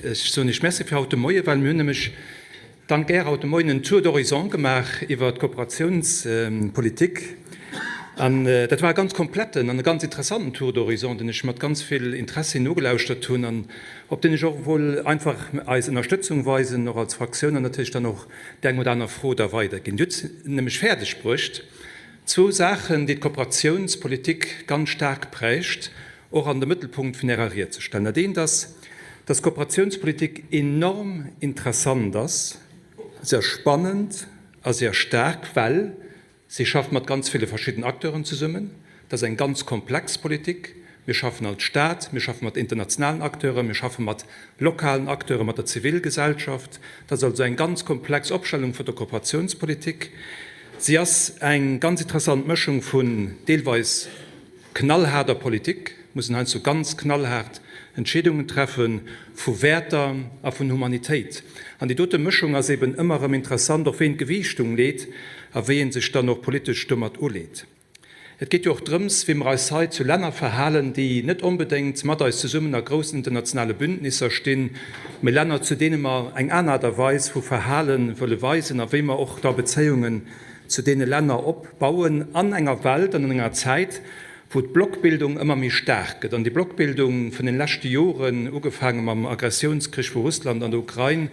Ech soen Iech Merci fir haut de Moien, well mir hunn nämlech dank Är haut de Moien en Tour d'horizon gemaach iwwert d'Kooperatiounspolitik. An dat war e ganz kompletten an e ganz interessanten Tour d'horizon, deen ech mat ganz vill Interessi nogelauschtert hunn an op deen ech och wol einfach eis Ënnerstëtzung weisen, och als Fraktioun, an natierlech dann och déi eng oder aner Fro da weiderginn. Dir hutt nämlech fäerdeg bruecht, zwou Saachen, déi d'Kooperatiounspolitik ganz staark prägt, och an de Mëttelpunkt vun Ärer Ried ze stellen. Dat eent ass, dass d'Kooperatiounspolitik enorm interessant ass, sehr spannend a sehr staark, well si schafft mat ganz ville verschidden Acteuren zesummen. Dat ass eng ganz komplex Politik. Mir schaffen als Stat, mir schaffe mat internationalen Acteuren, mir schaffe mat lokalen Acteuren, mat der Zivilgesellschaft. Dat ass also eng ganz komplex Opstellung vun der Kooperatiounspolitik. Si ass eng ganz interessant Mëschung vun deelweis knallhaarder Politik, mussen heiansdo ganz knallhaart Entscheedungen treffen, vu Wäerter a vun Humanitéit. An déi dote Mëschung ass eben ëmmer erëm interessant, och wéi een d'Gewiichtung leet a wéi ee sech dann och politesch domat uleet. Et geet jo och drëms, wéi mer eis hei zu Länner verhalen, déi net onbedéngt mat eis zesummen a groussen internationale Bündnisser stinn, mee Länner, zu deene mer eng aner Aart a Weis vu Verhale wëlle weisen a wéi mer och da Bezéiungen zu deene Länner opbauen an enger Welt an an enger Zäit, wou d'Blockbildung ëmmer méi staark gëtt. An déi Blockbildung vun den leschte Joren, ugefaange mam Agressiounskrich vu Russland an der Ukrain,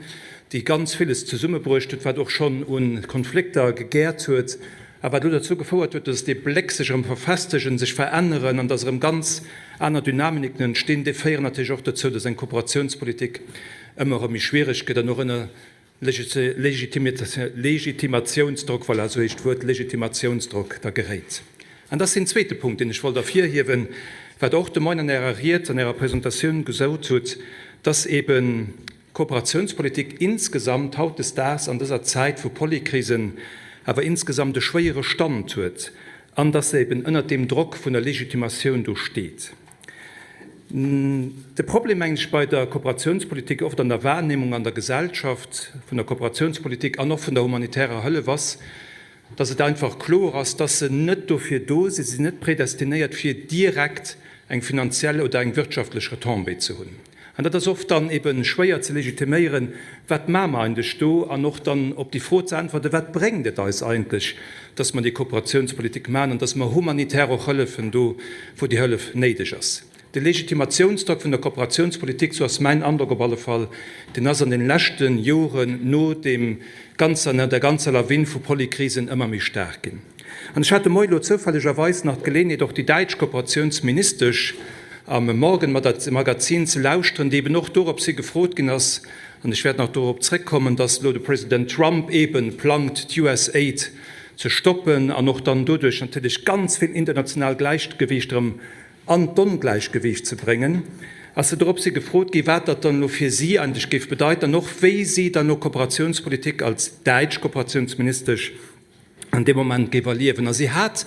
déi ganz villes zesummebruecht huet, wat och schonn u Konflikter gegäert huet a wat elo derzou gefouert huet, dass déi Bléck sech erëm verfestegen, sech veränneren an dass erëm ganz aner Dynaminiken entstinn, déi féieren natierlech och dozou, dass eng Kooperatiounspolitik ëmmer erëm méi schwierig gëtt an och ënner Legitimatiounsdrock, voilà, esou heescht d'Wuert, Legitimatiounsdrock da geréit. An dat ass deen zweete Punkt, deen ech wollt ervirhiewen, wat Der och de Moien an Ärer Ried, an Ärer Presentatioun gesot hutt, dass eben d'Kooperatiounspolitik insgesamt hautdesdaags an dëser Zäit vu Polykrisen awer insgesamt e schwéiere Stand huet an dass se eben ënnert deem Drock vun der Legitimatioun do steet. De Problem, mengen ech, bei der Kooperatiounspolitik, oft an der Wahrnehmung an der Gesellschaft vun der Kooperatiounspolitik an och vun der humanitärer Hëllef ass, dass et einfach kloer ass, dass se net dofir do sinn, se sinn net predestinéiert fir direkt eng finanziell oder eng wirtschaftlech Retombée ze hunn. An dat ass oft dann ebe schwéier ze legitiméieren, Wat maache mer eigentlech do? An och dann op déi Fro ze äntwerten, Wat bréngt et eis eigentlech, dass mer déi Kooperatiounspolitik maachen an dass mer humanitär och hëllefen do, wou déi Hëllef néideg ass? De Legitimatiounsdrock vun der Kooperatiounspolitik, sou ass mäin Androck op alle Fall, deen ass an de leschte Joren no deem ganzer, no der ganzer Lawin vu Polykrisen ëmmer méi staark ginn. An ech hat de Moie lo zoufällegerweis nach d'Geleenheet, och déi däitsch Kooperatiounsministesch am Morgenmagazin ze lauschteren, déi eben och dorops hi gefrot ginn ass, an ech wäert nach dorop zréckkommen, dass elo de President Trump eben plangt, d'USAID ze stoppen an och dann doduerch natierlech ganz vill international Gläichgewiicht erëm an d'Ongläichgewiicht ze bréngen, ass se dorops hi gefrot gi wat dat dann elo fir si eigentlech géif bedeiten an och wéi si dann elo Kooperatiounspolitik als däitsch Kooperatiounsministesch an deem Moment géif erliewen. A si hat,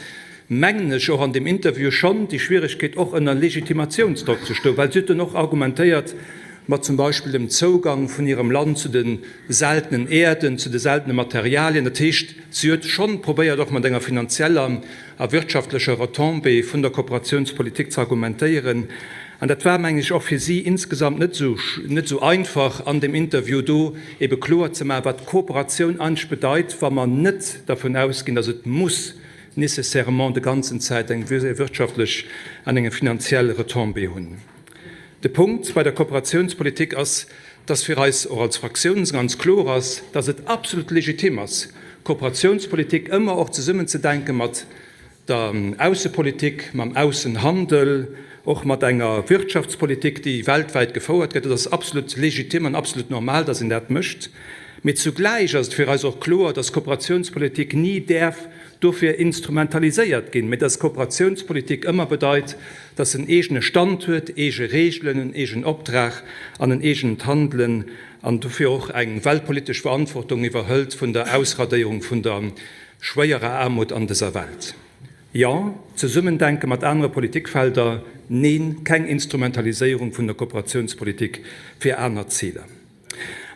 mengen ech, och an deem Interview schonn déi Schwieregkeet, och ënner Legitimatiounsdrock ze stoen, well si huet dunn och argumentéiert mat zum Beispill dem Zougang vun hirem Land zu de seltenen Äerden, zu de seltene Materialien. Dat heescht, si huet schonn probéiert, och mat enger finanzieller a wirtschaftlecher Retombée vun der Kooperatiounspolitik ze argumentéieren. An dat war, mengen ech, och fir si insgesamt net esou, net esou einfach an deem Interview do ebe kloer ze maachen, wat Kooperatioun eigentlech bedeit, wa mer net dervun ausginn, datt et muss nécessairement de ganzen Zäit eng wirtschaftlech an eng finanziell Retombée hunn. De Punkt bei der Kooperatiounspolitik ass, datt fir eis och als Fraktioun ganz kloer ass, datt et absolut legitim ass, Kooperatiounspolitik ëmmer och zesummenzedenke mat der Aussepolitik, mam Aussenhandel, och mat enger Wirtschaftspolitik, déi weltwäit gefouert gëtt. Et ass absolut legitim an absolut normal, datt een dat mécht. Mee zugläich ass et fir eis och kloer, datt Kooperatiounspolitik ni däerf dofir instrumentaliséiert ginn, mee datt Kooperatiounspolitik ëmmer bedeit, datt se en eegene Stand huet, eege Reegelen, en eegenen Optrag an en eegent Handelen an dofir och eng weltpolitesch Verantwortung iwwerhëlt vun der Ausradéierung vun der schwéierer Aarmut an dëser Welt. Jo, Zesummendenke mat anere Politikfelder, neen, keng Instrumentaliséierung vun der Kooperatiounspolitik fir aner Ziler.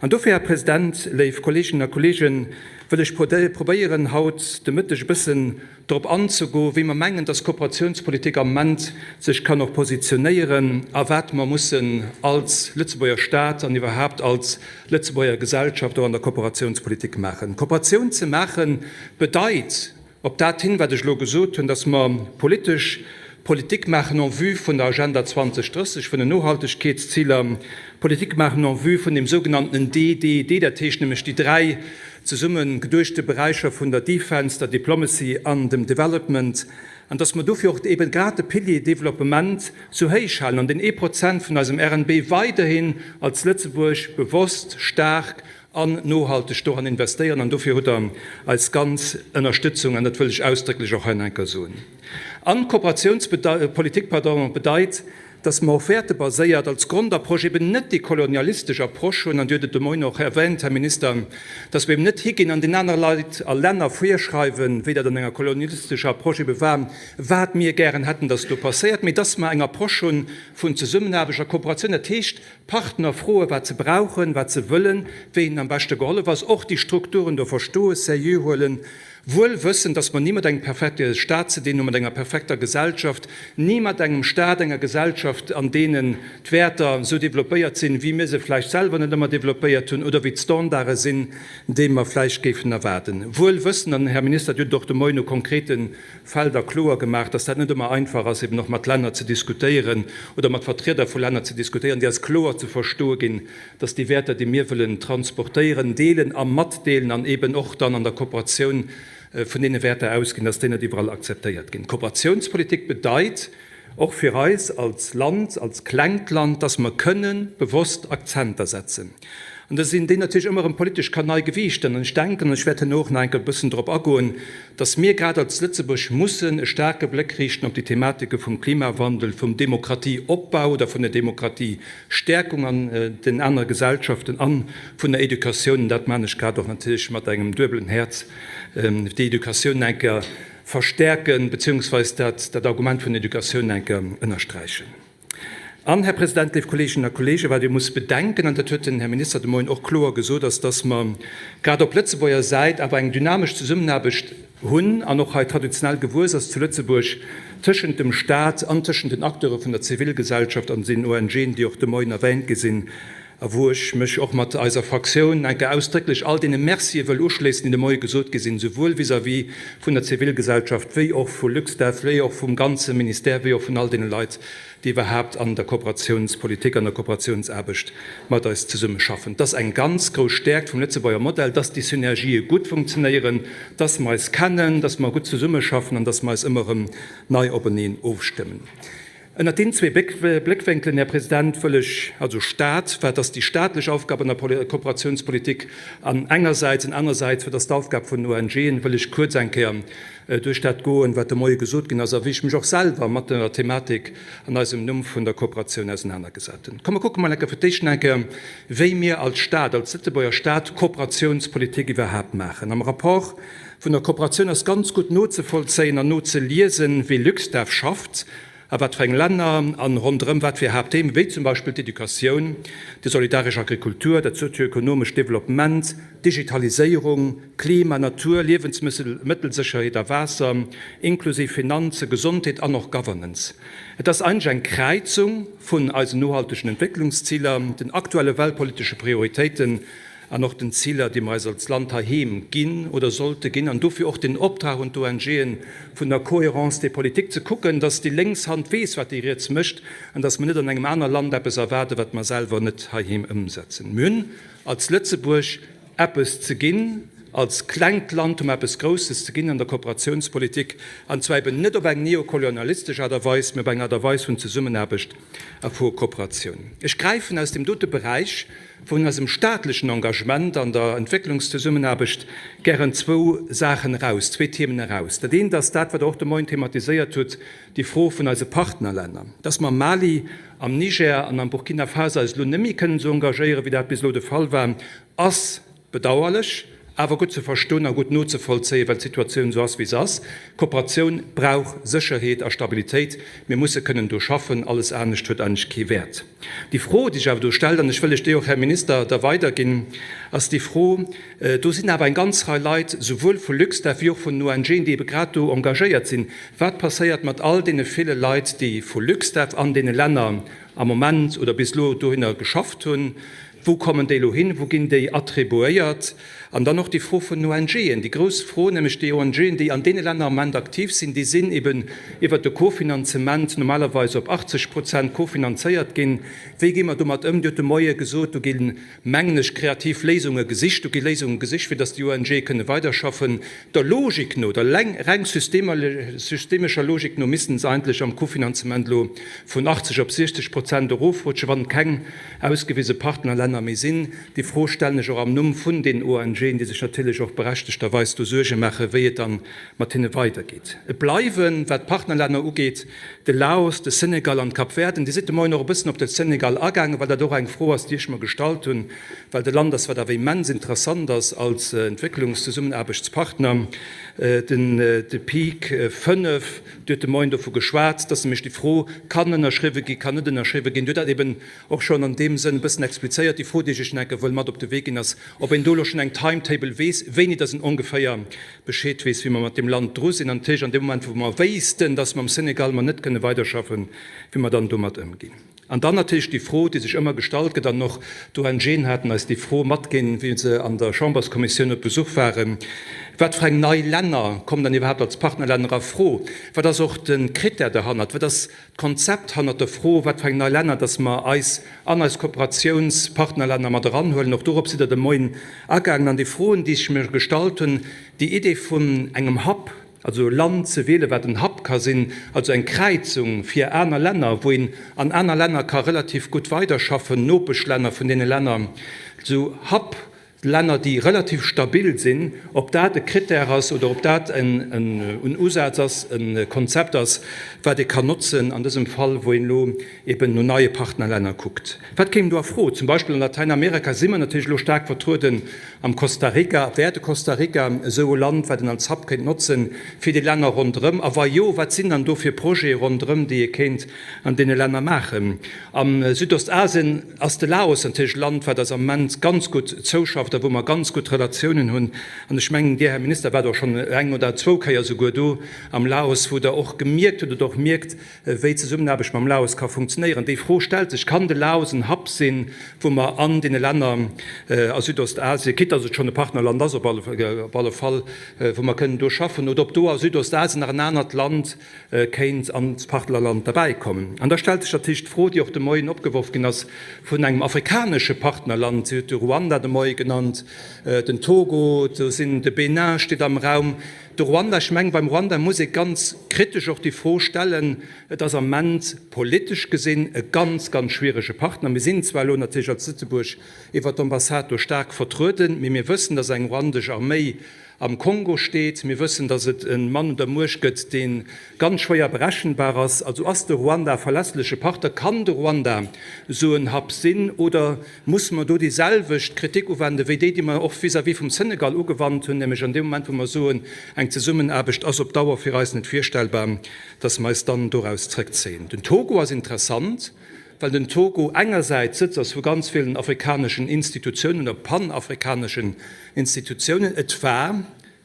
An dofir, Här President, léif Kolleeginnen a Kolleegen, wëll ech probéieren, haut de Mëtteg e bëssen drop anzegoen, wéi mer mengen, dass Kooperationspolitik am Moment sech kann och positionéieren a wat mer mussen als Lëtzebuerger Stat an iwwerhaapt als Lëtzebuerger Gesellschaft och an der Kooperationspolitik maachen. Kooperatioun ze maache bedeit, op dat hin, wat ech elo gesot hunn, dass mer politesch Politik maachen en vue vun der Agenda 2030, vun den Nohaltegkeetsziler, Politik maachen en vue vun dem sougenanntenen DDD, dat heescht nämlech déi dräi zesumme geduechte Beräicher vun der Defense, der Diplomacy an dem Development, an dass mer dofir och eebe grad de Pilier Développement sou héich halen an deen ee Prozent vun eisem RNB weiderhin als Lëtzebuerg bewosst staark an nohalteg doran investéieren. An dofir hutt Der eis ganz Ënnerstëtzung, an dat wëll ech ausdrécklech och hei nach eng Kéier soen. An Kooperatiounspolitik, pardon, bedeit, dass mer och wäertebaséiert als Grondapproche eben net déi kolonialistesch Approche hunn, an Dir hutt et de Moien och erwähnt, Här Minister, dass mer eben net higinn an den anere Leit a Länner virschreiwen, wéi dat an enger kolonialistescher Approche ebe war, wat mir gären hätten, dass do passéiert, mee dass mer eng Approche hu vun Zesummenaarbecht a Kooperatioun, dat heescht, D'Partner froen, wat se brauchen, wat se wëllen, wéi hinnen am beschte gehollef ass, och déi Strukturen do verstoen, sérieux huelen, wuel wëssend, dass mer ni mat engem perfekte Stat ze dinn hunn, mat enger perfekter Gesellschaft, ni mat engem Stat, enger Gesellschaft, an deenen d'Wäerter esou développéiert sinn, wéi mir se vläicht selwer net ëmmer développéiert hunn oder wéi d'Standarde sinn, déi mer vläicht géifen erwaarden. Wuel wëssend, an Här Minister, Dir hutt et och de Moien u konkrete Felder kloer gemaach, dass dat net ëmmer einfach ass, eben och mat Länner ze diskutéieren oder mat Vertrieder vu Länner ze diskutéieren, déi eis kloer ze verstoe ginn, dass déi Wäerter, déi mir wëllen transportéieren, deelen a matdeelen an eben och dann an der Kooperatioun vun deene Wäerter ausginn, dass déi net iwwerall akzeptéiert ginn. Kooperatiounspolitik bedeit och fir eis als Land, als klengt Land, dass mer kënnen bewosst Akzenter setzen. An da sinn déi natierlech ëmmer erëm politesch kann nei gewiichten. An ech denken, an ech wäert herno och nach eng Kéier e bëssen drop agoen, dass mir grad als Lëtzebuerg mussen e staarke Bléck riichten op déi Thematike vum Klimawandel, vum Demokratieopbau oder vun der Demokratiestäerkung an den anere Gesellschaften a vun der Educatioun. An dat maachen ech grad och natierlech mat engem duebelen Häerz, déi Educatioun eng Kéier verstärken, beziehungsweis dat dat Argument vun der Educatioun eng Kéier ënnersträichen. An, Här President, léif Kolleeginnen a Kolleegen, wat ee muss bedenken, an dat huet den Här Minister de Moien och kloer gesot, ass, dass mer grad op Lëtzebuerger Säit awer eng dynamesch Zesummenaarbecht hunn an och hei traditionell gewuess ass zu Lëtzebuerg tëschent dem Stat an tëschent den Acteure vun der Zivilgesellschaft an den ONGen, déi och de Moien erwähnt gi sinn, a wou ech mech och mat eiser Fraktioun eng Kéier ausdrécklech all deene Mercië wëll uschléissen, déi de Moie gesot gi sinn, souwuel vis-à-vis vun der Zivilgesellschaft wéi och vu LuxDev, wéi och vum ganze Ministère, wéi och vun all deene Leit, déi iwwerhaapt an der Kooperationspolitik, an der Kooperatiounsaarbecht mat eis zesummeschaffen. Et ass eng ganz grouss Stäerkt vum Lëtzebuerger Modell, dass déi Synergië gutt funktionéieren, dass mer eis kennen, dass mer gutt zesummeschaffen an dass mer eis ëmmer erëm nei openeen ofstëmmen. Ënnert deenen zwee Bléckwénkelen, Här President, wëll ech, also Stat, wat ass déi staatlech Aufgab an der Kooperationspolitik an engersäits, an anersäits, wat ass d'Aufgab vun den ONGen, wëll ech kuerz eng Kéier duerch dat goen, wat de Moie gesot ginn ass a wéi ech mech och selwer mat der Thematik an eisem Numm vun der Kooperatioun ausenanergesat hunn. Komm, mer kucke mol eng Kéier fir d'éischt eng Kéier, wéi mir als Stat, als Lëtzebuerger Stat Kooperationspolitik iwwerhaapt maachen. Am Rapport vun der Kooperatioun ass ganz gutt nozevollzéien an nozeliesen, wéi LuxDev schafft, a wat fir eng Länner an ronderëm wat fir Haaptthemen, wéi zum Beispill d'Educatioun, déi solidaresch Agrikultur, dat sozioekonomescht Developpement, d'Digitaliséierung, Klima, Natur, Liewensmëttelsécherheet a Waasser, inklusiv Finanzen, Gesondheet an och Governance. Et ass eigentlech eng Kräizung vun eisen nohaltegen Entwécklungsziler, den aktuelle weltpolitesche Prioritéiten an och den Ziler, déi mer eis als Land heiheem ginn oder sollte ginn, an dofir och den Optrag un d'ONGen vun der Cohérence des politiques, ze kucken, dass déi lénks Hand weess, wat déi riets mécht, an dass mer net an engem aner Land eppes erwaarden, wat mer selwer net heiheem ëmsetzen. Mir hunn als Lëtzebuerg eppes ze ginn, als klengt Land hu mer eppes Grousses ze ginn an der Kooperationspolitik, an zwar eben net op eng neokolonialistesch Aart a Weis, mä op eng Aart a Weis vun Zesummenaarbecht a vu Kooperatioun. Ech gräifen aus deem dote Beräich vun eisem staatlechen Engagement an der Entwécklungszesummenaarbecht gären zwou Saachen eraus, zwee Themen eraus. Dat eent ass dat, wat Der och de Moien thematiséiert hutt, déi Fro vun eise Partnerlänner, dass mer am Mali, am Niger an am Burkina Faso eis elo net méi kënnen esou engagéieren, wéi dat bis elo de Fall war, ass bedauerlech. Awer gutt ze verstoen a gutt nozevollzéien, well d'Situatioun esou ass, wéi se ass. Kooperatioun brauch Sécherheet a Stabilitéit. Mir musse kënnen do schaffen. Alles anescht huet eigentlech kee Wäert. Déi Fro, déi sech awer do stellt, an ech wëll lech déi och, Här Minister, da weiderginn, ass déi Fro, Do sinn awer eng ganz Rei Leit, souwuel vu LuxDev wéi och vun den ONGen, déi ebe grad do engagéiert sinn. Wat passéiert mat all deene ville Leit, déi vu LuxDev an deene Länner am Moment oder bis elo dohinner geschafft hunn? Wou kommen déi elo hin? Wou ginn déi attribuéiert? An dann och déi Fro vun den ONGen, déi grouss Fro, nämlech déi ONGen, déi an deene Länner am Moment aktiv sinn, déi sinn eben iwwert de Kofinanzement normalerweis op 80 Prozent kofinanzéiert ginn. Wéi gi mer domat ëm? Dir hutt de Moie gesot, do ginn, mengen ech, kreativ Léisunge gesicht, do gi Léisunge gesicht, fir datt déi ONGe kënne weiderschaffen. Der Logik no, der reng systemescher Logik no, missten se eigentlech am Kofinanzement elo vun 80 op 60 Prozent erofrutschen, wann keng ausgewise Partnerlänner méi sinn. Déi Fro stellen ech och am Numm vun den ONGen, déi sech natierlech och berechtegterweis do Suerge maachen, wéi et dann mat hinne weidergeet. Et bleiwen, wat d'Partnerlänner ugeet, de Laos, de Senegal an d'Kap Verden. Dir sidd de Moien och e bëssen op de Senegal agaangen, well dat och eng Fro ass, déi ech mer gestallt hunn, well et e Land ass, wat awer immens interessant ass als Entwécklungszesummenaarbechtspartner. Den de Peak 5, Dir hutt de Moien dovu geschwat, dass nämlech déi Fro kann ënnerschriwwe ginn, kann net ënnerschriwwe ginn. Dir hutt dat eben och schonn an deem Sënn e bëssen explizéiert. Déi Fro, déi ech Iech nach enke wëll mat op de Wee ginn, ass, ob een do elo schonn eng Timetable weess, wéini dass een ongeféier Bescheed weess, wéi mer mat deem Land dru sinn. An natierlech an deem Moment, wou mer wéissten, dass mam Senegal mer net kënne weiderschaffen, wéi mer dann domat ëmginn. An dann natierlech déi Fro, déi sech ëmmer gestallt gëtt, an och d'ONGen haten eis déi Fro matginn, wéi se an der Chamberskommissioun op Besuch waren, Wat fir eng nei Länner kommen dann iwwerhaapt als Partnerlänner a Fro? Wat ass och de Krittär derhannert? Wat ass d'Konzept hannert der Fro, wat fir eng nei Länner dass mer eis an eis Kooperatiounspartnerlänner mat eranhuelen? Och dorop sidd Der de Moien agaangen. An déi Froen, déi ech mir gestallt hunn, déi Idee vun engem Hub, Also e Land ze wielen, wat en Hub ka sinn, also eng Kräizung fir aner Länner, wou een an aner Länner ka relativ gutt weiderschaffen, Nopeschlänner vun deene Länner, esou Hub-Länner, déi relativ stabil sinn, ob dat e Krittär ass oder ob dat en Usaz ass, e Konzept ass, wat ee kann notzen an dësem Fall, wou een elo eben no neie Partnerlänner kuckt. Wat kéim do a Fro? Zum Beispill an Latäinamerika si mer natierlech elo staark vertrueden am Costa Rica. Wär de Costa Rica esou e Land, wat een als Hub kéint notzen fir déi Länner ronderëm? A wa jo, wat sinn dann do fir Projete ronderëm, déi ee kéint an deene Länner maachen? Am Südostasien ass de Laos natierlech e Land, wat eis am Moment ganz gutt zouschafft a wou mer ganz gutt Relatiounen hunn. An ech mengen, Dir, Här Minister, waart och schonn eng oder zwou Kéier souguer do am Laos, wou Der och gemierkt hutt oder och mierkt, wéi d'Zesummenaarbecht mam Laos ka funktionéieren. Déi Fro stellt sech, Kann de Laos en Hub sinn, wou mer an deene Länner a Südostasien, quitte dass et schonn e Partnerland ass op alle Fall, wou mer kënnen do schaffen, oder ob do a Südostasien nach en anert Land kéint als Partnerland derbäikommen? An da stellt sech natierlech d'Fro, déi och de Moien opgeworf ginn ass, vun engem afrikanesche Partnerland. Si huet de Ruanda de Moie genannt, den Togo, do sinn de Bénin steet am Raum. De Ruanda, ech mengen, beim Ruanda muss ee ganz kritesch och déi Fro stellen, et ass am Ament politesch gesinn e ganz, ganz schwierege Partner. Mir sinn zwar elo natierlech als Lëtzebuerg iwwert d'Ambassade do staark vertrueden, mee mir wëssen, datt eng ruandesch Arméi am Kongo steet. Mir wëssen, datt et e Mann un der Muecht gëtt, dee ganz schwéier berechenbar ass. Also ass de Ruanda e verlässleche Partner? Kann de Ruanda esou en Hub sinn oder Musse mer do déi selwecht Kritik uwenden, wéi déi, déi mer och vis-à-vis vum Senegal ugewannt hunn, nämlech an deem Moment, wou mer soen, eng Zesummenaarbecht ass op Dauer fir eis net virstellbar, dass mer eis dann doraus zrëckzéien. Den Togo ass interessant, well den Togo engersäits Sëtz ass vu ganz villen afrikaneschen Institutiounen oder panafrikaneschen Institutiounen. Et war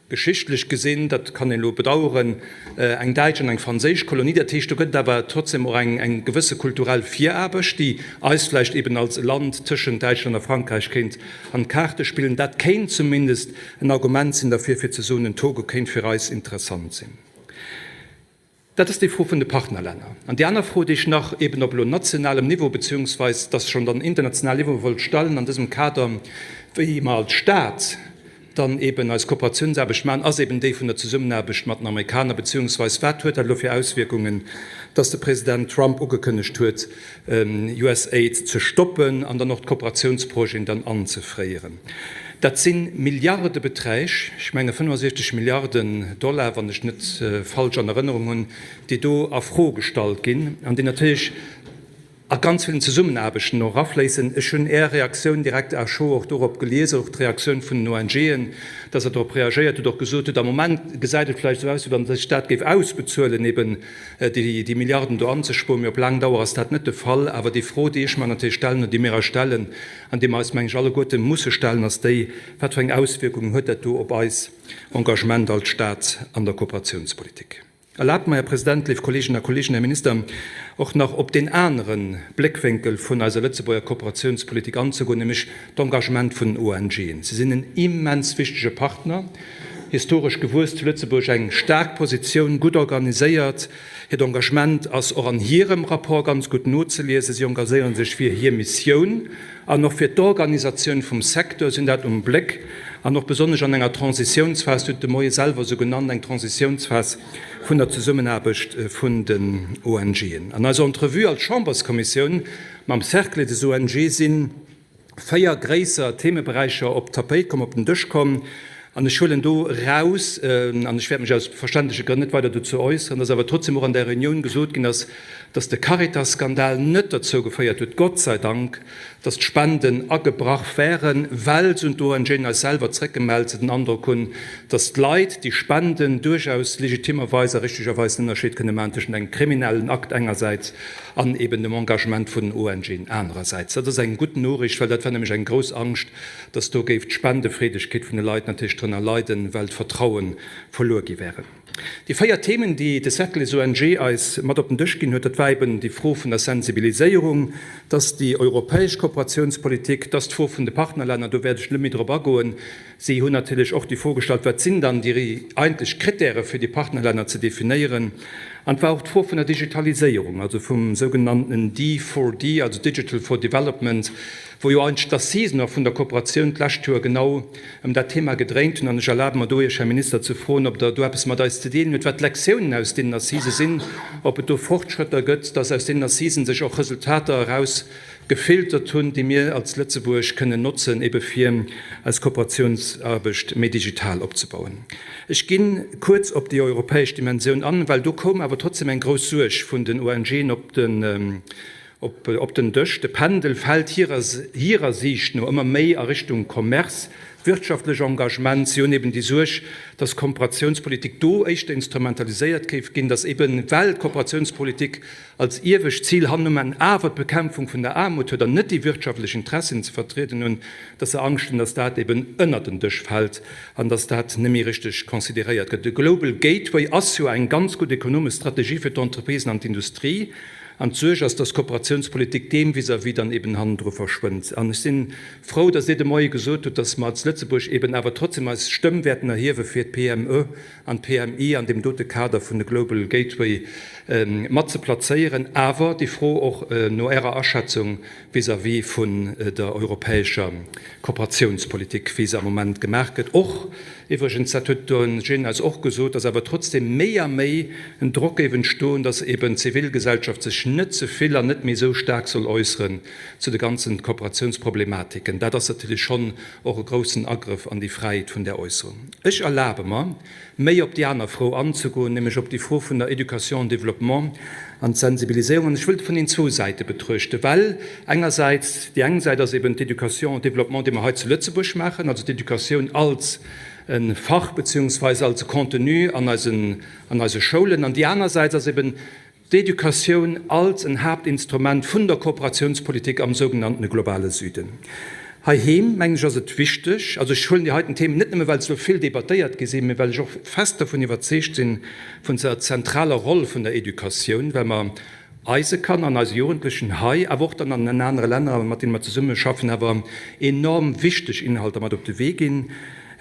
Geschichtlech gesinn, dat kann een elo bedauern, eng däitsch an eng franséisch Kolonie. Dat heescht, do gëtt et awer trotzdem och eng gewësse kulturell Viraarbecht, déi eis vläicht eben als e Land tëschent Däitschland a Frankräich kéint an d'Kaarte spillen. Dat kéint zumindest en Argument sinn derfir, fir ze soen, den Togo kéint fir eis interessant sinn. Dat ass déi Fro vun de Partnerlänner. An déi aner Fro, déi ech nach eben op elo nationalem Niveau beziehungsweis dass schonn dann international Niveau wollt stellen an dësem Kader, wéi mer als Stat dann eben eis Kooperatiounsaarbecht maachen, ass eben déi vun der Zesummenaarbecht mat den Amerikaner, beziehungsweis wat huet dat elo fir Auswierkungen, dass de President Trump ugekënnegt huet, USAID ze stoppen an dann och d'Kooperatiounsprojeten dann anzefréieren. Dat si Milliardebeträg, ech menge 65 Milliarden Dollar, wann ech net falsch an Erënnerung hunn, déi do a Fro gestallt ginn an déi natierlech. A ganz villen Zesummenaarbechten och erafléissen. Ech hunn Är Reaktioun direkt à chaud och dorop gelies, och d'Reaktioun vun den ONGen, dass Der dorop reagéiert hutt, och gesot hutt, am Moment gesäit et vläicht esou aus, wéi wann sech dat géif ausbezuelen, eben déi Milliarden do anzespueren, mee op laang Dauer ass dat net de Fall. Awer déi Fro, déi ech mer natierlech stellen oder déi mir eis stellen an déi mer eis, meng ech, alleguerte musse stellen, ass déi, Wat fir eng Auswierkungen huet dat do op eis Engagement als Stat an der Kooperationspolitik? Erlaabt mer, Här President, léif Kolleeginnen a Kolleegen, Här Minister, och nach op deen anere Bléckwénkel vun eiser Lëtzebuerger Kooperationspolitik anzegoen, nämlech d'Engagement vun den ONGen. Si sinn en immens wichtege Partner, historesch gewuess zu Lëtzebuerg, eng staark Positioun, gutt organiséiert. Hiert Engagement ass och an hirem Rapport ganz gutt nozeliesen. Si engagiere sech fir hir Missioun an och fir d'Organisatioun vum Secteur. Si hunn dat um Bléck an och besonnesch an enger Transitiounsphas, Dir hutt de Moie selwer esou genannt, eng Transitiounsphas vun der Zesummenaarbecht vun den ONGen. An eiser Entrevue als Chamberskommissioun mam Cercle des ONG si 4 gréisser Themeberäicher op d'Tapéit komm, op den Dësch komm. An ech huelen do eraus, an ech wäert mech aus verständleche Grënn net weider dozou äusseren, dass awer trotzdem och an där Reunioun gesot ginn ass, dass de Caritas-Skandal net derzou geféiert huet, Gott sei Dank, dass d'Spenden agebrach wären, well, sou hunn d'ONGen eis selwer zréckgemellt, se den Androck hunn, dass d'Leit, déi spenden, duerchaus legitimmerweis a richtegerweis den Ënnerscheed kënne maachen tëschent engem kriminellen Akt engersäits an eben dem Engagement vun den ONGen anerersäits. Dat ass eng gutt Noriicht, well dat war nämlech eng grouss Angscht, dass do géif d'Spendefreedegkeet vun de Leit natierlech drënner leiden, well d'Vertraue verluer gi wäre. Déi 4 Themen, déi de Cercle des ONG eis mat op den Dësch ginn huet, dat war eben déi Fro vun der Sensibiliséierung, dass déi europäesch Kooperationspolitik, dass d'Fro vun de Partnerlänner, do wäert ech net méi drop agoen. Si hunn natierlech och déi Fro gestallt, wat sinn dann déi eigentlech Kritäre fir déi Partnerlänner ze definéieren? An et war och d'Fro vun der Digitaliséierung, also vum sougenanntenen D4D, also Digital for Development, wou jo eigentlech d'Assisen och vun der Kooperatioun d'lescht Joer genau ëm dat Thema gedréint hunn. An ech erlabe mer do, Iech, Här Minister, ze froen, ob Der do eppes mat eis ze deelen hutt, wat d'Lektiounen aus deenen Assisë sinn, ob et do Fortschrëtter gëtt, dass aus deenen Assisen sech och Resultater eraus gefiltert hunn, déi mir als Lëtzebuerg kënnen notzen, ebe fir eis Kooperatiounsaarbecht méi digital opzebauen. Ech gi kuerz op déi europäesch Dimensioun an, well do koum awer trotzdem eng grouss Suerg vun den ONGen op den Op den Dësch. De Pendel fält hirer Siicht no ëmmer méi a Richtung Commerce, wirtschaftlech Engagement. Si hunn eben déi Suerg, datt Kooperatiounspolitik do éischter instrumentaliséiert géif ginn, datt eben, well d'Kooperatiounspolitik als iewescht Zil hannenum awer d'Bekämpfung vun der Aarmut huet an net déi wirtschaftlech Interessien ze vertrieden hunn, datt se Angscht hunn, datt dat eben ënnert den Dësch fält an datt dat net méi richteg consideréiert gëtt. De Global Gateway ass jo eng ganz gutt ekonomesch Strategie fir d'Entreprisen an d'Industrie. An d'Suerg ass, dass d'Kooperatiounspolitik deem vis-à-vis dann eben hannendru verschwënnt. An ech si frou, dass Dir de Moie gesot hutt, dass mer als Lëtzebuerg eben awer trotzdem eis Stëmm wäerten erhiewe fir d'PME an d'PMI an deem dote Kader vun de Global Gateway mat ze plazéieren. Awer déi Fro och no Ärer Aschätzung vis-à-vis vun der europäescher Kooperatiounspolitik, wéi se am Moment gemaach gëtt. Och iwwregens, dat huet de Gene eis och gesot, dass awer trotzdem méi a méi en Drock géif entstoen, dass eben d'Zivilgesellschaft sech net ze vill an net méi esou staark soll äusseren zu de ganzen Kooperatiounsproblematiken. Dat ass natierlech schonn och e groussen Agrëff an déi Fräiheet vun där Äusserung. Ech erlabe mer, méi op déi aner Fro anzegoen, nämlech op déi Fro vun der Éducation au développement an d'Sensibiliséierung. An ech wëllt vun den zwou Säite betruechten, well engersäits, déi eng Säit ass eben d'Éducation au développement, déi mer hei zu Lëtzebuerg maachen, also d'Éducatioun als e Fach beziehungsweise als e Contenu an eisen, an eise Schoulen, an déi aner Säit ass eben D'Educatioun als en Haaptinstrument vun der Kooperatiounspolitik am sougenanntene globale Süden. Heiheem, mengen ech, ass et wichteg, also ech huelen déi heiten Themen net nëmme well se elo vill debattéiert gi sinn, mee well ech och fest dovun iwwerzeegt sinn, vun der zentraler Roll vun der Educatioun, well mer eise Kanner an eise Jugendlechen hei, awer och dann an den anere Länner, mat deene mer zesummeschaffen, awer enorm wichteg Inhalter mat op de Wee ginn.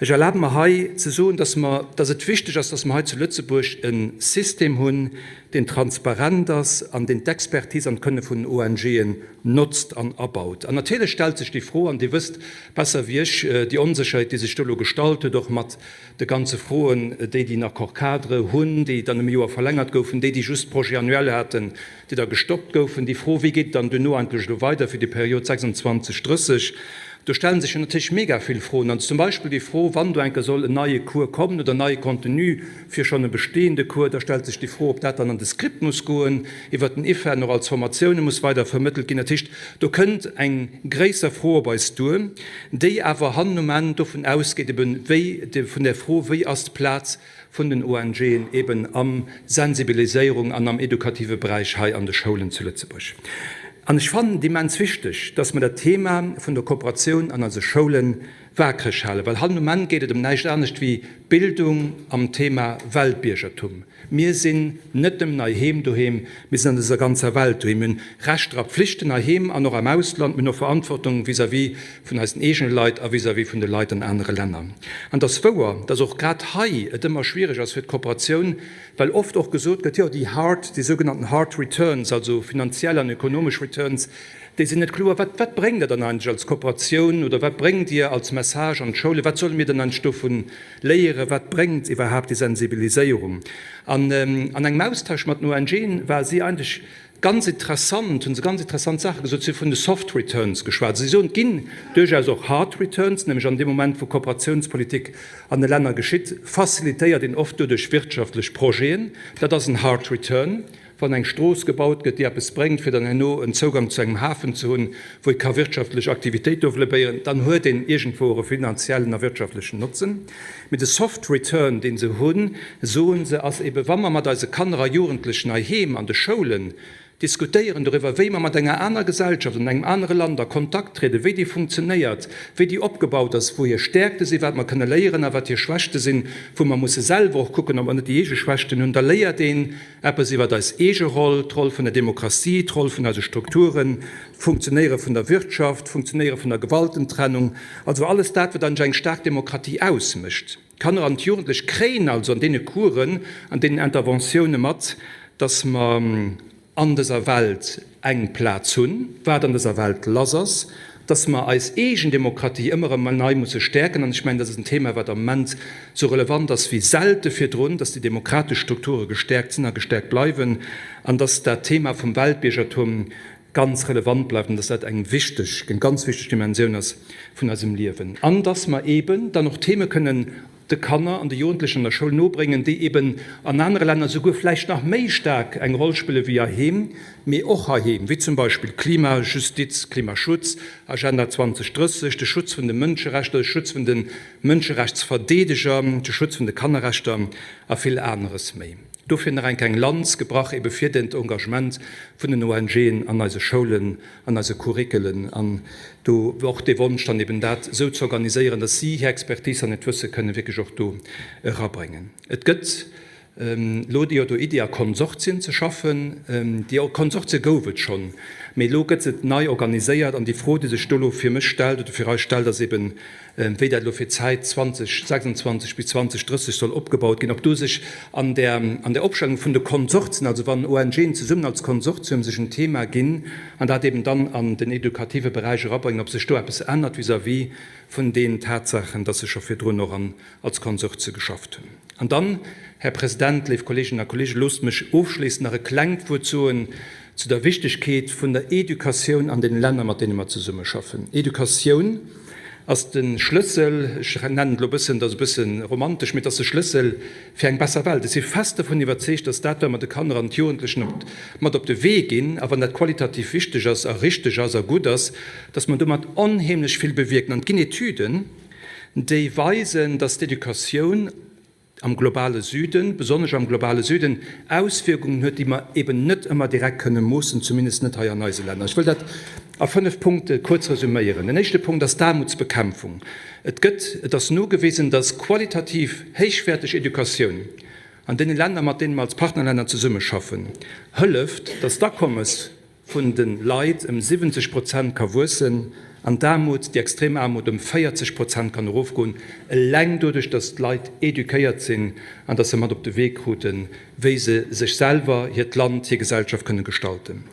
Ech erlabe mer hei ze soen, dass mer, dass et wichteg ass, dass mer hei zu Lëtzebuerg e System hunn, deen transparent ass an deen d'Expertise an d'Kënne vun den ONGen notzt an abaut. An natierlech stellt sech déi Fro, an Dir wësst besser wéi ech, déi Onsécherheet, déi sech do elo gestallt huet, och mat de ganze Froen, déi, déi en Accord-cadre hunn, déi dann ëm e Joer verlängert goufen, déi, déi just Projet annuel haten, déi da gestoppt goufen, déi Fro, wéi geet et dann duerno eigentlech elo weider fir déi Period 26, 30. Do stelle sech jo natierlech mega vill Froen. An zum Beispill déi Fro, wann do eng Kéier soll en neie Cours kommen oder en neie Contenu fir schonn e bestehende Cours, da stellt sech déi Fro, ob dat dann an de Script muss goen, iwwert den IFEN och als Formatioune muss weider vermëttelt ginn. Dat heescht, do kënnt eng gréisser Fro op eis duer, déi awer hannen um Enn dovun ausgeet, eben wéi vun der Fro, wéi ass d'Plaz vun den ONGen eben am Sensibiliséierung an am edukative Beräich hei an de Schoulen zu Lëtzebuerg. An ech fannen et immens wichteg, dass mer dat Thema vun der Kooperatioun an eise Schoule waakreg halen, well hannen um Enn geet et ëm näischt anescht wéi Bildung am Thema Weltbiergertum. Mir sinn net nëmmen heiheem doheem, mir sinn an dëser ganzer Welt doheem. Mir hunn Rechter a Pflichten heiheem an och am Ausland. Mir hunn och Verantwortung vis-à-vis vun eisen eegene Leit a vis-à-vis vun de Leit an anere Länner. An et ass wouer, dass och grad hei et ëmmer schwiereg ass fir d'Kooperatioun, well oft och gesot gëtt, jo, déi hard, déi sougenannten hard returns, also finanziell an ökonomesch Returns, déi sinn net kloer. Wat, wat bréngt Der dann eigentlech als Kooperatioun oder wat bréngt Dir als Message an d'Schoulen? Wat solle mir dann eigentlech dovun léieren? Wat bréngt iwwerhaapt déi Sensibiliséierung? An an engem Austausch mat den ONGen war si eigentlech Ganz interessant, hunn se ganz interessant Saache gesot. Si hu vun de soft returns geschwat. Si soen, et ginn duerchaus och hard returns, nämlech an deem Moment, wou Kooperatiounspolitik an de Länner geschitt, facilitéiert een oft doduerch wirtschaftlech Projeten. Dat ass en hard return, wann eng Strooss gebaut gëtt, déi eppes bréngt, fir dann herno en Zougang zu engem Hafen ze hunn, wou ee ka wirtschaftlech Aktivitéit developpéieren, dann huet een iergendwou och e finanziellen a wirtschaftlechen Notzen. Mee de soft return, dee se hunn, soe se, ass ebe wa mer mat eise Kanner a Jugendlechen heiheem an de Schoulen diskutéieren doriwwer, wéi mer mat enger aner Gesellschaft an engem anere Land a Kontakt trieden, wéi déi funktionéiert, wéi déi opgebaut ass, wou hir Stäerkte sinn, wat mer kënne léieren a wat hir Schwächte sinn, wou mer musse selwer och kucken, ob mer net déi eege Schwächten hunn, da léiert een eppes iwwert eis eege Roll, d'Roll vun der Demokratie, d'Roll vun eise Strukturen, d'Funktionéiere vun der Wirtschaft, d'Funktionéiere vun der Gewaltentrennung, also alles dat, wat eigentlech eng staark Demokratie ausmécht. D'Kanner an d'Jugendlech kréien also an deene Coursen, an deenen Interventioune mat, dass mer an dëser Welt eng Plaz hunn, wat an dëser Welt lass ass, dass mer eis eegen Demokratie ëmmer erëm nei musse stäerken. An ech mengen, dat ass en Thema, wat am Moment esou relevant ass wéi selte virdrun, dass déi demokratesch Strukture gestäerkt sinn a gestäerkt bleiwen an dass dat Thema vum Weltbiergertum ganz relevant bleift an dass dat eng wichteg, eng ganz wichteg Dimensioun ass vun eisem Liewen an dass mer eeben dann och Theme kënnen de Kanner an de Jugendlechen an der Schoul nobréngen, déi eeben an anere Länner souguer vläicht nach méi staark eng Roll spille wéi heiheem, mee och heiheem, wéi zum Beispill Klimajustiz, Klimaschutz, Agenda 2030, de Schutz vun de Mënscherechter, de Schutz vun de Mënscherechtsverdeedeger, de Schutz vun de Kannerrechter a vill aneres méi. Dofir nach eng kleng Lanz gebrach ebe fir den Engagement vun den ONGen an eise Schoulen, an eise Curricelen an do och dee Wonsch dann eben dat esou ze organiséieren, dass si hir Expertise an hiert Wësse kënnen wierklech och do erabréngen. Et gëtt elo jo do Iddi a Konsortien ze schaffen. Déi Konsortie gouf et schonn, mee elo gëtt et nei organiséiert an déi Fro, déi sech do elo fir mech stellt oder fir eis stellt, ass eben, wéi dat elo fir d'Zäit 2026 bis 2030 soll opgebaut ginn, ob do sech an der an der Opstellung vun de Konsortien, also wann ONGen zesummen als Konsortium sech en Thema ginn an dat eben dann an den edukative Beräich erabréngen, ob sech do eppes ännert vis-à-vis vun den Tatsaachen, dass se scho virdrun och an als Konsortie geschafft hunn. An dann, Här President, léif Kolleeginnen a Kolleegen, loosst mech ofschléissend nach e klengt Wuert soen zu der Wichtigkeet vun der Educatioun an deene Länner, mat deene mer zesummeschaffen. Educatioun ass de Schlëssel, ech nennen et elo e bëssen, dat ass e bësse romantesch, mee et ass de Schlëssel fir eng besser Welt. Ech si fest dovun iwwerzeegt, dass dat, wat mer de Kanner an d'Jugendlechen op, mat op de Wee ginn, a wann dat qualitativ wichteg ass a richteg ass a gutt ass, dass mer domat onheemlech vill bewierken. An et ginn Etüden, déi weisen, dass d'Educatioun am globale Süden, besonnesch am globale Süden, Auswierkungen huet, déi mer eben net ëmmer direkt kënne moossen, zumindest net hei an eise Länner. Ech wëll dat a fënnf Punkte kuerz resüméieren. Den éischte Punkt ass d'Aarmutsbekämpfung. Et gëtt, et ass nogewisen, dass qualitativ héichwäerteg Educatioun an deene Länner, mat deene mer als Partnerlänner zesummeschaffen, hëlleft, dass d'Akommes vun de Leit ëm 70 Prozent ka wuessen an d'Aarmut, déi extrem Aarmut, ëm 40 Prozent kann erofgoen, eleng doduerch, datt d'Leit eduquéiert sinn an datt se mat op de Wee kruten, wéi se sech selwer, hiert Land, hir Gesellschaft kënne gestalten.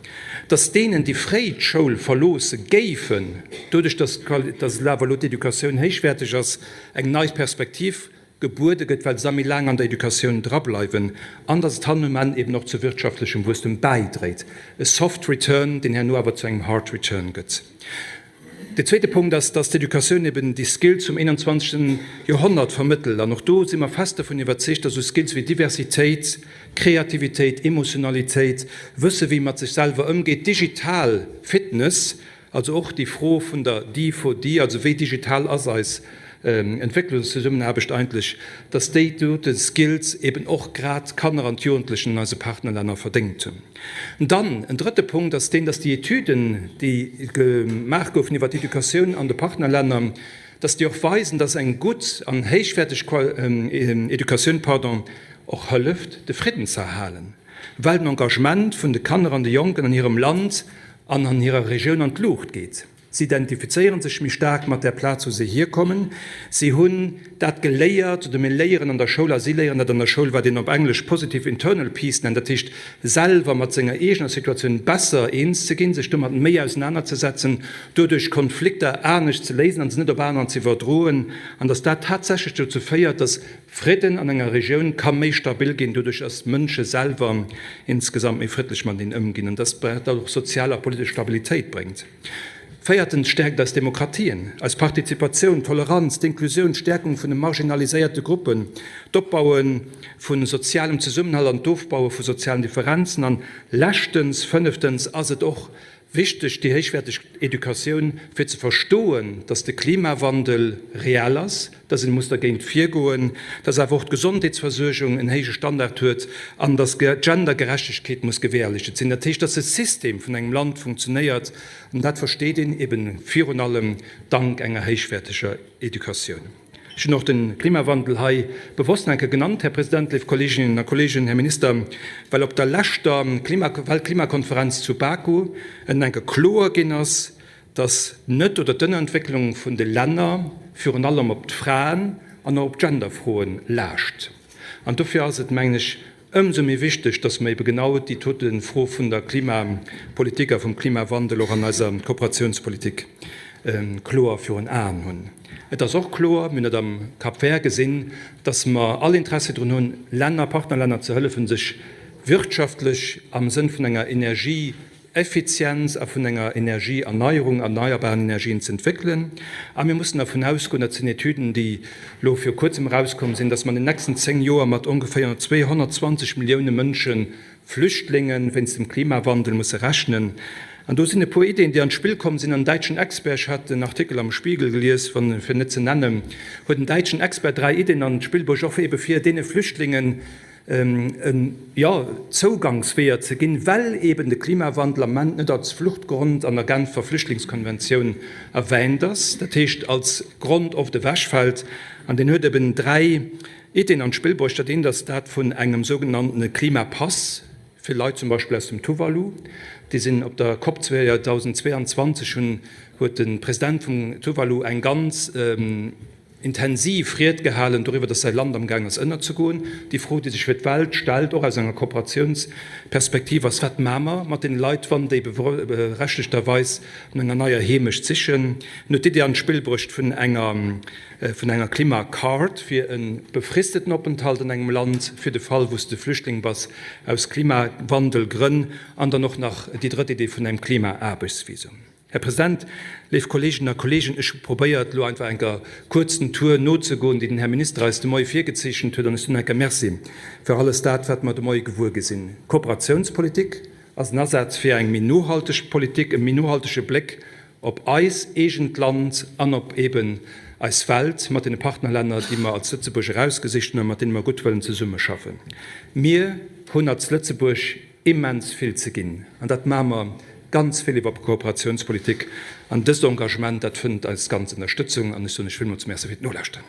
Datt deenen, déi fréi d'Schoul verloosse géifen, doduerch datt awer elo d'Educatioun héichwäerteg ass, eng nei Perspektiv gebuede gëtt, well se da méi laang an der Educatioun drableiwen, an datt et hannen um Enn eben och zu wirtschaftlechem Wuesstem bäidréit, e soft return, deen herno awer zu engem hard return gëtt. De zweete Punkt ass, dass d'Educatioun eben déi Skills vum 21. Joerhonnert vermëttelt. An och do si mer fest dovun iwwerzeegt, dass esou Skills wéi Diversitéit, Kreativitéit, Emotionalitéit, Wësse wéi ee mat sech selwer ëmgeet, digital Fitness, Also och déi Fro vun der D4D, also wéi digital ass eis Entwécklungszesummenaarbecht eigentlech, dass déi dote Skills eben och grad d'Kanner an d'Jugendlechen an eise Partnerlänner verdéngt hunn. Dann en drëtte Punkt ass deen, dass déi Etüden, déi gemaach goufen iwwer d'Educatioun an de Partnerlänner, dass déi och weisen, dass eng gutt an héichwäerteg Educatioun, pardon, och hëlleft, de Fridden ze erhalen, well den Engagement vun de Kanner an de Jonken an hirem Land an an hirer Regioun an d'Luucht geet. Si identifizéieren sech méi staark mat där Plaz, wou se hierkommen. Si hunn dat geléiert, oder mir léieren an der Schoul a si léieren dat an der Schoul, wat een op Englesch positive internal peace nennt, dat heescht selwer mat senger eegener Situatioun besser eens ze ginn, sech domat méi ausenanerzesetzen, doduerch Konflikter anescht ze léisen an se net op aner ze iwwerdroen, an datt dat tatsächlech dozou féiert, datt Fridden an enger Regioun ka méi stabil ginn, doduerch dass d'Mënsche selwer insgesamt méi friddlech mateneen ëmginn an dass dat och sozial a politesch Stabilitéit bréngt. Véiertens stäerkt eis Demokratien, eis Partizipatioun, d'Toleranz, d'Inklusioun, d'Stäerkung vun de marginaliséierte Gruppen, d'Opbaue vu sozialem Zesummenhalt an d'Ofbaue vu sozialen Differenzen. An leschtens, fënneftens, ass et och Wichteg, déi héichwäerteg Educatioun, fir ze verstoen, dass de Klimawandel reell ass, dass een muss dergéint virgoen, dass awer och d'Gesondheetsversuergung en héije Standard huet an dass Gendergerechtegkeet muss gewährleeschtet sinn. Dat heescht, dass de System vun engem Land funktionéiert, an dat versteet een eben virun allem dank enger héichwäerteger Educatioun. Ech hunn och de Klimawandel hei bewosst nach eng Kéier genannt, Här President, léif Kolleeginnen a Kolleegen, Här Minister, well op der leschter Weltklimakonferenz zu Baku et eng Kéier kloer ginn ass, dass d'Net oder d'Ënnerentwécklung vun de Länner virun allem op d'Fraen an och op d'Genderfroen laascht. An dofir ass et, mengen ech, Ëmsou méi wichteg, dass mer ebe genau déi dote Fro vun der Klimapolitik a vum Klimawandel och an eiser Kooperationspolitik kloer virun Aen hunn. Et ass och kloer, mir hunn dat am Cap Vert gesinn, dass mer all Interessi drun hunn, Länner, Partnerlänner ze hëllefen, sech wirtschaftlech am Sënn vun enger Energie, Effizienz a vun enger Energieerneierung, erneierbaren Energien ze entwéckelen. A mir mussen dervun ausgoen, dat sinn Etüden, déi elo viru Kuerzem erauskomm sinn, dass mer an den nächsten 10 Joer mat ongeféier 220 Millioune Mënsche Flüchtlinge wéinst dem Klimawandel musse rechnen. An do sinn e puer Ideen, déi an d'Spill komm sinn. An en däitschen Expert, ech hat den Artikel am Spiegel gelies, wann, fir net ze nennen, huet en däitschen Expert dräi Ideen an d'Spill bruecht, och ebe fir deene Flüchtlingen, jo, Zougangsweeër ze ginn, well eeben de Klimawandel am Ament net als Fluchtgrond an der Genfer Flüchtlingskonventioun erwähnt ass, dat heescht als Grond oft ewechfält. An deen huet eben dräi Iddien an d'Spill bruecht. Dat eent ass dat vun engem sougenanntene Klimapass fir Leit zum Beispill aus dem Tuvalu. Déi sinn op der COP 2022 hunn, huet de President vum Tuvalu eng ganz, intensiv Ried gehalen doriwwer, dass säi Land am gaang ass ënnerzegoen. Déi Fro, déi sech fir d'Welt stellt, och aus enger Kooperatiounsperspektiv, ass, Wat maache mer mat deene Leit, wann déi berechtegterweis no enger neier Heemecht sichen? En huet d'Iddi an d'Spill bruecht vun enger vun enger Klimacard fir e befristeten Openthalt an engem Land, fir de Fall, wou s de Flüchtling bass aus Klimawandelgrënn, an dann och nach déi drëtt Idee vun engem Klimaaarbechtsvisum. Här President, léif Kolleeginnen a Kolleegen, ech hu probéiert, elo einfach enker kuerz den Tour nozegoen, déi den Här Minister eis de Moie virgezeechent huet, an ech soen enker Merci fir alles dat, wat mer de Moie gewuer gi sinn. Kooperationspolitik ass en Asaz fir eng méi nohalteg Politik, e méi nohaltege Bléck op eis eegent Land an op eeben eis Welt mat deene Partnerlänner, déi mer als Lëtzebuerg erausgesicht hunn a mat deene mer gutt wëllen zesummeschaffen. Mir hunn als Lëtzebuerg immens vill ze ginn, an dat maache mer ganz vill iwwer Kooperationspolitik, an dëst Engagement, dat fënnt eis ganz Ënnerstëtzung, an ech soen lech villmools Merci fir d'Nolauschteren.